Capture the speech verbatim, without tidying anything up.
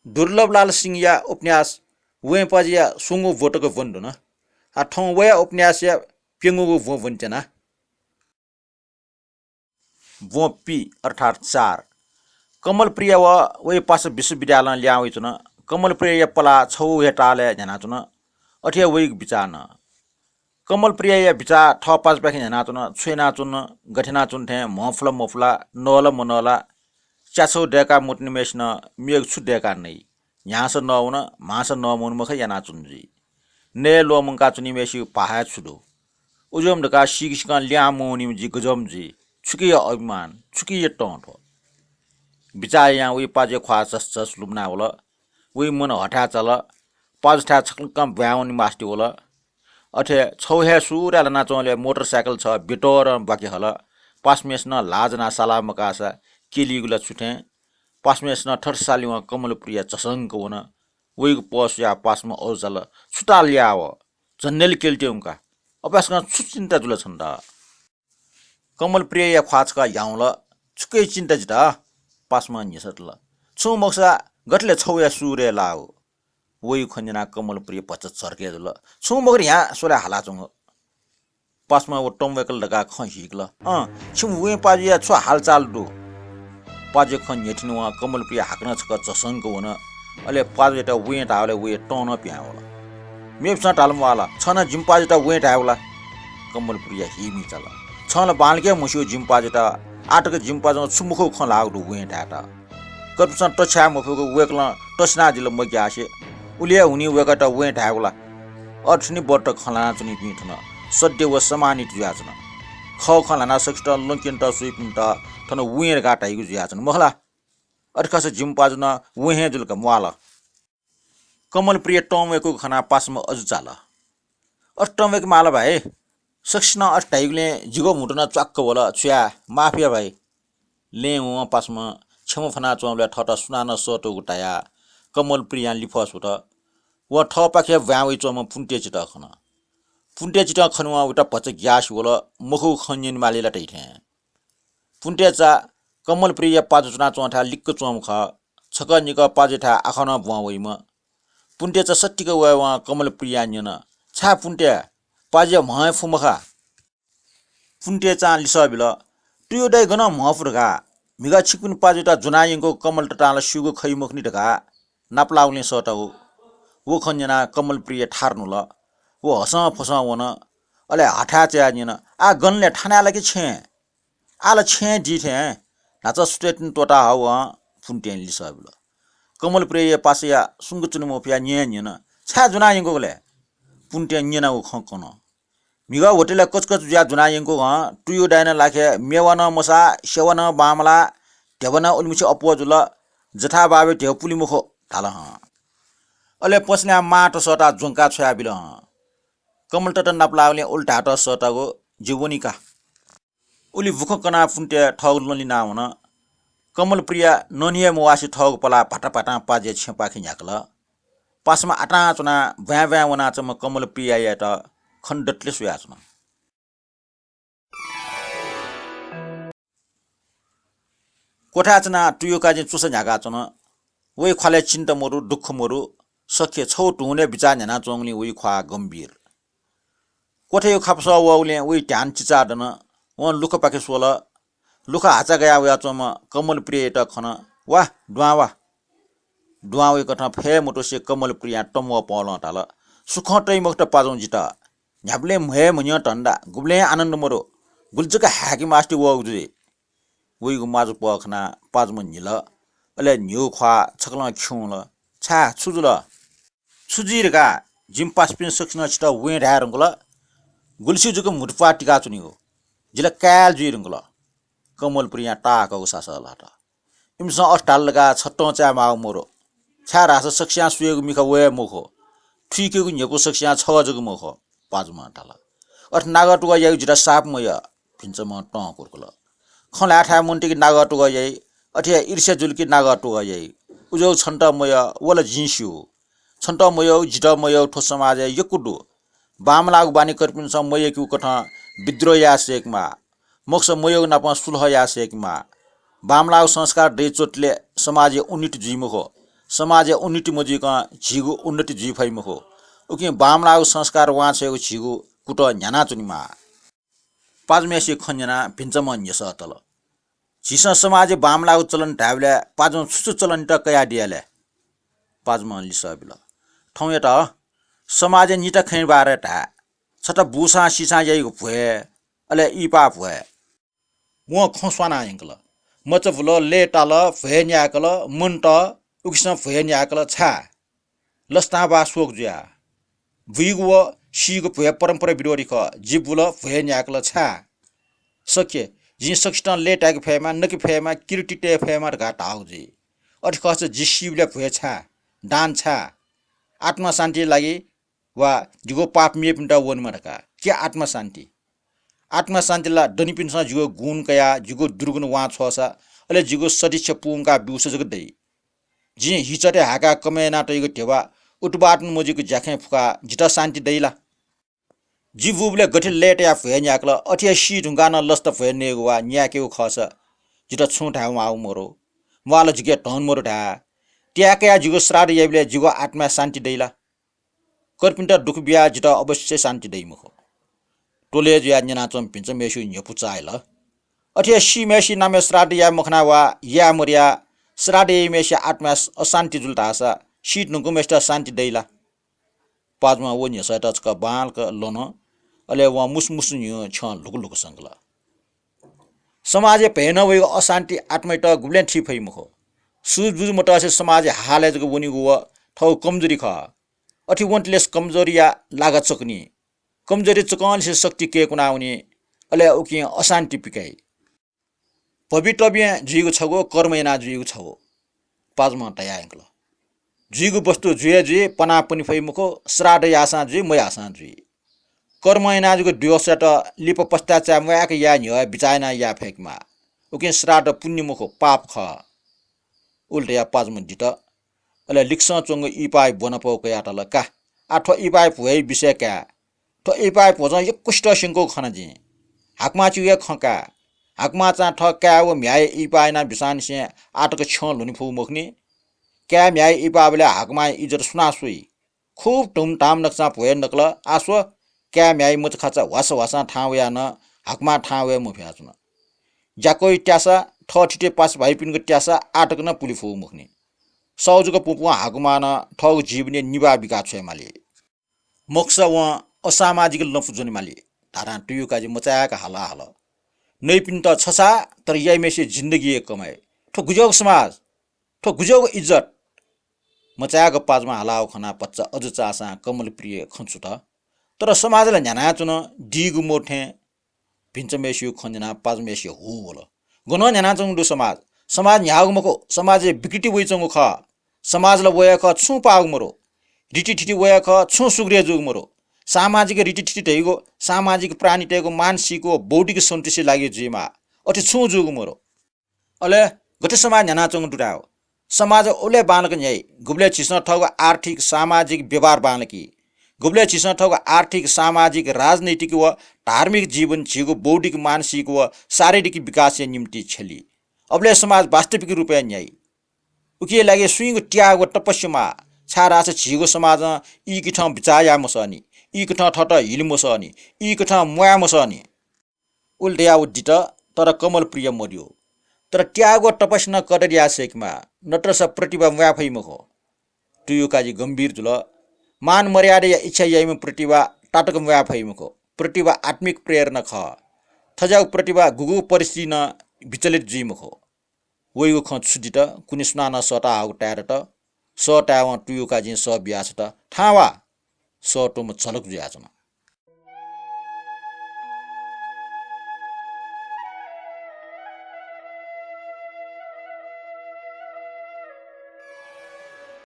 दुर्लभलाल सिंहया उपन्यास वेंपाजुया स्वंगू ब्व तक ब्वने धुन। आ, थौं वया उपन्यासया प्यंगूगु ब्व ब्वनेत्यना। ब्व पि अर्थात् चार। कमलप्रिया व वया पासा विश्वविद्यालयं लिहां वइच्वन। कमलप्रियाया पलाः छगू हे तालय् न्ह्यानाच्वन। अथे हे वइगु बिचाः नं। कमलप्रियाया बिचाः थः पाजुपाखें न्ह्यानाच्वन। छु यानाच्वन, गथे यानाच्वन थें म्हफुला मफुला, नःला मनःला, च्याछौ दय्काः मतुनिम्हय्सिनं मेगु छु दय्काः नइ। न्ह्याःसा नःवन, म्हाःसा नःमवन मखु यानाच्वन जुइ। नये ल्वःमंका च्वनीम्हय्सिगु पाः हे छु दु। उज्वंम्ह धकाः सीक सिकं लिहां मवनीम्ह जि गज्वःम्ह जुइ। छुकिया अभिमान, छुकिया तं थ्व। बिचाः यायां वइ पाजुया ख्वाः झसझस लुमना वल। वइ मन हथाय् चाल। पाजुथाय् छकलंकं ब्वाँय् वने मास्ति वल। अथे छौ हे सुराय् लानाच्वंबलय् मोटरसाइकल छगः बेतोरं ब्वाके हल। पासाम्हय्सिनं ल्हाः ज्वनाः साला मकाःसा क्यलीगु ला छु थें। पासाम्हय्सिनं थथसालिवं कमलप्रिया झसंक वन। वइगु पह स्वयाः पासाम्ह अजू चाल। छु ताल याः व? झन्डेल क्यलित्यंगु का। अपाय्सकं छु चिन्ता जुल छन्त? कमलप्रियाया ख्वाः छकः ह्याउँल। छुकिया चिन्ता जितः? पासाम्हं न्ह्यसः तल। छुं मखुसा गथे ले छौया सुरय् लाःगु? वइगु खँ न्यनाः कमलप्रिया भचा झर्के जुल। छुं मखु ह्या स्वलाय् हालाच्वंगु। पासाम्हं व तं वय्कल धकाः खँ हीकल। अँ, छिमि वें पाजुया छु हालचाल दु? पाजुया खँ न्ह्यथनेवं कमलप्रिया हाकनं छकः झसंक वन। अले पाजुयात वें धाःबलय् वया तं नं पिहां वल। मेपिन्सं धाल म्वाःल, छं नं जिमि पाजुयात वें धायेगु ला? कमलप्रिया हीमि चाल। छं ला बांलाक हे म्हस्यू जिमि पाजुयात। आः तक जिमि पाजुं छु मखुगु खँ ल्हाःगु दु वें धायेत। कर्पिन्सं तछ्याये मफुगु वय्कलं तछ्यानादिल मग्यासे। उलि हे हुनिं वय्कःयात वें धायेगु ला? अथे नि बट्ट खँ ल्हानाच्वनीपिं थन सद्य व सम्मानित जुयाच्वन। खः खँ ल्हाना सकसित ल्वंकेत स्वइपिन्त थन वें धकाः धाइगु जुयाच्वन मखु ला? अथे खःसा जिमि पाजु नं वें हे जुल का म्वाःल। कमलप्रिया तं वय्कूगु खनाः पासाम्ह अजू चाल। अथे तं वय्के माःला भाइ? सकसिनं अथे धाइगुलिं जिगु म्हुतु नं च्वाक्क वल। छु याये, माफ या भाइ। लँय् वं पासाम्हं क्षमा फ्वनाच्वंबलय् थःत सुनानं सःतूगु धयाः कमलप्रियां लिफः स्वत। वं थःपाखे ब्वाँय् वइच्वंम्ह पुन्तेचित खन। पुन्तेचितं खनेवं वयात भचा ग्यासे वल, मखुगु खँ न्यनेमाली ला धइथें। पुन्तेचा कमलप्रियाया पाजु च्वनाच्वंथाय् लिक्क च्वंम्ह खः। छकः निकः पाजुयाथाय् आखः नं ब्वं वइम्ह। पुन्तेचा सत्तिक वयेवं कमलप्रियां न्यन, छाय् पुन्ते, पाजुया म्ह हे फु मखा? पुन्तेचां लिसः बिल, तुयु दाइ गनं म्ह फु धकाः? म्हिगः छिकपिनि पाजुयात ज्वनाः यंकूगु कमलततां ला स्यूगु खइ मखुनि धकाः नापलाःगुलिं सःतागु। व खँ न्यनाः कमलप्रिया थारु न्हुल। व हसंफसं वन। अले हथाय् च्वयाः न्यन, आः गन ले, थानाय् ला कि छेँय्? आः ला छेँय् दी थें, न्हाचः सुथय् तिनि त्वःता हःवं पुन्तें लिसः बिल। कमलप्रियाया पासाया सुंक च्वने मफयाः न्यँ हे न्यन, छाय् ज्वनाः यंकूगु ले? पुन्तें न्यनागु खँ कन। म्हिगः होटलय् कचकच जुयाः ज्वनाः यंकूगु हं, तुयु दाइनं लाखे मेवा नं मसाः, सेवा नं बांमलाः, ध्यबा नं उलिमछि अप्वः जुल, जथाभावय् ध्यबा पुले मखु धाल हं। अले पसलय् मांत सःताः ज्वंकाः छ्वयाबिल हं। कमलतता नापलाःगुलिं उलि धायेत सःतागु, जि वनी का। उलि बुखँ कनाः पुन्ते थःगु लँ लिनाः वन। कमलप्रिया ननि हे मवासे थःगु पलाः भाताभातां पाजुया छेँपाखे न्ह्याकल। पासाम्ह आतां च्वनाः ब्वाँय् ब्वाँय् वनाच्वंम्ह कमलप्रियायात खनेदतले स्वयाच्वन। क्वथाय् च्वनाः तुयुकाजिं च्वसा न्ह्याकाच्वन। वइ ख्वालय् चिन्ता मरु, दुःख मरु। सख्खे छगू धुन हे बिचाः न्ह्यानाच्वंगुलिं वइ ख्वाः गम्भीर। क्वथायु खापसः वःगुलिं वइ ध्यान चिचाः दन। वं लुखापाखे स्वल। लुखा हाचा गयाः वयाच्वंम्ह कमलप्रियायात खन। वा, दुहां वा। दुहां वइकथं फय् मत्वसे कमलप्रियां तंम्वः पंलं धाल, सुखं तइ मखुत पाजुं जितः। न्ह्याबलें म्हय् म्हन्यं धन्दा, गुबलें आनन्द मरु। गुलि जक हाय्के मास्ति वःगु जुइ। वइगु माजु पः खनाः पाजुम्ह न्हिल। अले न्हिगू ख्वाः छकलं खिउँल। छाय्, छु जुल? छु जुइ धकाः जिमि पासापिं सकसिनं छितः वें धाये धुंकल? गुलिसिगु जक म्हुतुप्वाः तिकाच्वनीगु। जि ला काय् जुइ धुंकल। कमलप्रियां ताःहाकःगु सासः ल्हात। इमिसं अथे धाल धकाः छ तं चाये माःगु मरु। छाय्धाःसा सकसियां स्वयेगु मिखा व हे मखु। थुइकेगु न्ह्यपु सकसियां छगः जक मखु, पाजुम्हं धाल। अथे नागःतुगः याइगु जितः साप मयः, भिन्चाम्हं तं कुर्कुल। खँ ल्हायेथाय् मन्त कि नागःतुगः याइ, अथे हे ईर्ष्या जुल कि नागःतुगः याइ। उज्याःगु छन्त मयः, व ला जिं स्यू। छन्त मयःगु, जितः मयःगु थ्व समाजय् यक्व दु। बांमलाःगु बानीकर्पिन्सं मयय्केगु कथं विद्रोह याये सय्केमाः। मखुसा मयःगु नाप सुलह याये सय्केमाः। बांमलाःगु संस्कार दइच्वंतले समाजय् उन्नति जुइ मखु। समाजय् उन्नति मजुइकं झीगु उन्नति जुइ फइ मखु। उकिं बांमलाःगु संस्कार वांछ्वयेगु झीगु कुतः न्ह्यानाच्वनेमाः। पाजुम्हय्सिगु खँ न्यनाः भिन्चाम्हं न्ह्यसः तल। झीसं समाजय् बांमलाःगु चलन धायेबलय् पाजुं छु छु चलनयात कयादिया ले? पाजुम्हं लिसः बिल। थौंयात समाजय् निता खँया बारे धाये। छता बूसां सीसां याइगु भ्वय्, अले इहिपाः भ्वय्। वं खँ स्वाना यंकल। मचा भुल, लय्ताल, भ्वय् न्यायेकल, मन्त, उकिसं भ्वय् न्यायेकल छाय्? लसतां बाः शोक जुयाः। बुइगु व सीगु भ्वय् परम्परा विरोधी खः। जि बुल, भ्वय् न्यायेकल छाय्? सख्य, जिं सकसितं लय्ताय्के फयेमा, नके फयेमा, कीर्ति तये फयेमा धकाः धाःगु जुइ। अथे खःसा जि सीबलय् भ्वय् छाय्? दान छाय्? आत्मा शान्तिया लागि वा जिगु पाप मेपिन्त वनेमा धकाः। के आत्मा शान्ति? आत्मा शान्ति ला दनिपिन्सं जिगु गुण कयाः जिगु दुर्गुण वांछ्वःसा, अले जिगु सदिच्छा पूवंका ब्यूसा जक दइ। जिं हिचःतय् हाय्काः कमय् यानातइगु ध्यबा उत्पादन मजुइक ज्याखँय् फुकाः जितः शान्ति दइ ला? जि बूबलय् गथे लय्तयाः भ्वय् न्यायेकल, अथे हे सी धुंकाः नं लसता भ्वय् नयेगु वा न्यायेकेगु खःसा जितः छुं धाये म्वाःगु मरु। म्वाःल जिके धन मरु धाये। त्याये कयाः जिगु श्राद्ध याइबलय् जिगु आत्माय् शान्ति दइ ला? कर्पिन्त दुःख बियाः जितः अवश्य शान्ति दइ मखु। त्वलय् जुयाः न्यनाच्वंम्ह भिन्चाम्हय्सिगु न्ह्यपु चाःहिल। अथे हे सीम्हय्सिया नामय् श्राद्ध याये मखना वा याये मदयाः श्राद्ध याइम्हय्सिया आत्माय् अशान्ति जुल धाःसा सी धुंकूम्हय्सित शान्ति दइ ला? पाजुम्हं व न्ह्यसःयात छकः बांलाक ल्वन। अले वं मुसुमुसु न्ह्यः छ्यं ल्हुकल्हुक संकल। समाजय् भय्नं वइगु अशान्ति आत्मायात गुबलें थी फइ मखु। सुझबुझ मतसे समाजय् हालय् जक वनीगु व थःगु कमजोरी खः। अथे वंतले कमजोरीया लागा चकनी। कमजोरी चकंलिसे शक्ति कय्कुनावनी, अले उकिं अशान्ति पिकाइ। भवितव्यं जुइगु छगू, कर्म यानाः जुइगु छगू। पाजुम्हं धयायंकल। जुइगु वस्तु जुइ हे जुइ, पनापनि फइ मखु, श्राद्ध याःसां जुइ, मयाःसां जुइ। कर्म यानाः जूगु दोषयात लिपा पश्चाताप मयाक याये न्ह्यः बिचाः यानाः याये फय्केमाः। उकिं श्राद्ध पुण्य मखु, पाप खः। उलि धयाः पाजुम्हं दित। अले लिक्सं च्वंगु इहिपाःया ब्वनापौ कयातल। का, आः थ्व इहिपाःया भ्वय्या विषय काये। थ्व इहिपाःया भ्वजं यक्वसित स्यंकूगु खना जिं। हाकमा चिगु हे खँ काये। हाकमा चां थः काय् व म्ह्याय्या इहिपाः यानाबिसांनिसें आःतक छ्यं ल्हुने फुगु मखुनि। काय् म्ह्याय्या इहिपाःबलय् हाकमाया इज्जत सुनां स्वइ? खुब धुमधाम नकसां भ्वय् नकल। आः स्व, काय् म्ह्याय्या मचाखाचा ह्वासा ह्वासां थाहां वयाः नं हाकमा थाहां वये मफयाच्वन। ज्याकःया त्यासा, थःथितिया पासाभाइपिनिगु त्यासा आःतक नं पुले फुगु मखुनि। सौ जक पुपुं हाकमां नं थःगु जीवनय् निभाः बिका छ्वयेमाली। मखुसा वं असामाजिक लँपु ज्वनेमाली धाधां तुयुकाजी मचायाक हाला हल। नइपिन्त छछाः, तर याइम्हय्सिया जिन्दगी हे कमाइ। थ्व गुज्याःगु समाज? थ्व गुज्याःगु इज्जत? मचायाक पाजुम्हं हालाःगु खनाः भचा अझ चाःसां कमलप्रिय खँ छुत। तर समाजं ला न्ह्यानाच्वन, दीगु मदु थें। भिन्चाम्हय्सिगु खँ न्यनाः पाजुम्हय्सिया हू वल। गनं न्ह्यानाच्वंगु दु समाज? समाज न्ह्याःगु मखु, समाजय् विकृति वइच्वंगु खः। समाज ला वया खः, छुं पाःगु मरु। रीतिथिति वया खः, छुं सुग्रे जूगु मरु। सामाजिक रीतिथिति धइगु सामाजिक प्राणीतय्गु मानसिक व बौद्धिक सन्तुष्टि लागि जुइमाः, अथे छुं जूगु मरु। अले गथे समाज न्ह्यानाच्वंगु दु धायेगु? समाज उबलय् बांलाक न्ह्याइ, गुबलय् झीसं थःगु आर्थिक, सामाजिक व्यवहार बांलाकी, गुबलय् झीसं थःगु आर्थिक, सामाजिक, राजनैतिक व धार्मिक जीवन झीगु बौद्धिक, मानसिक व शारीरिक विकासया निम्ति छ्यली। अबलय् समाज वास्तविक रूपय् न्ह्याइ। उकिया लागि सुइँगु त्याग व तपस्या माः, छाय्धाःसा झीगु समाजं इकथं बिचाः याये मसःनि, इकथं थःत हिले मसःनि, इकथं म्वाये मसःनि। उलि धयाः व दित, तर कमलप्रिय मद्यू। तर त्याग व तपस्यां नं कदर याये सय्केमाः, नत्रसा प्रतिभा म्वाये फइ मखु। तुयुकाजी गम्भीर जुल। मान मर्यादाया इच्छा याइम्ह प्रतिभा तातक म्वाये फइ मखु। प्रतिभा आत्मिक प्रेरणा खः। थज्याःगु प्रतिभा गुगु परिस्थितिइ नं विचलित जुइ मखु। वइगु खँ छु दित, कुने सुनानं सःताहाःगु ताये दत। सः तायेवं तुयुकाजीं सः बियाछ्वत। थाहां वा। सः त्वंम्ह झलक जुयाच्वन।